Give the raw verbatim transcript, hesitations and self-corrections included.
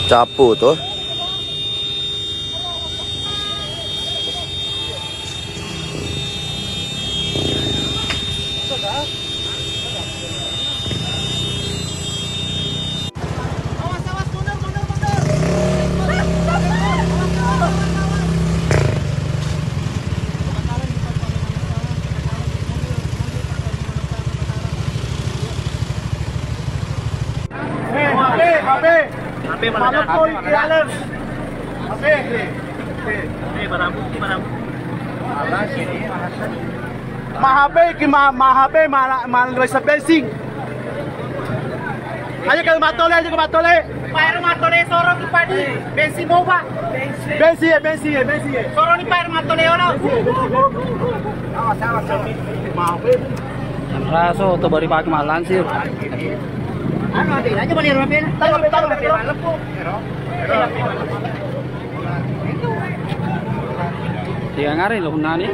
Cappu to. Eh, H P, H P. Maleppo iki, Alex. H P. Eh, barang bukti, barang bukti. Ma H P ki, ma, ma H P, ma, ma ngelesa bensin. Ayo ke Matole, ayo ke Matole. Pak Ero Matole, soro ki padi. Bensin boba. Bensin ya, bensin ya, bensin ya. Soro ni Pak Ero Matole, oro. Awas, awas, awas. Ma H P. Raso to bari pake malansir. Anu, ada aja balik rapi. Tahu, tahu, tahu. Tiga ngare lo punna ni.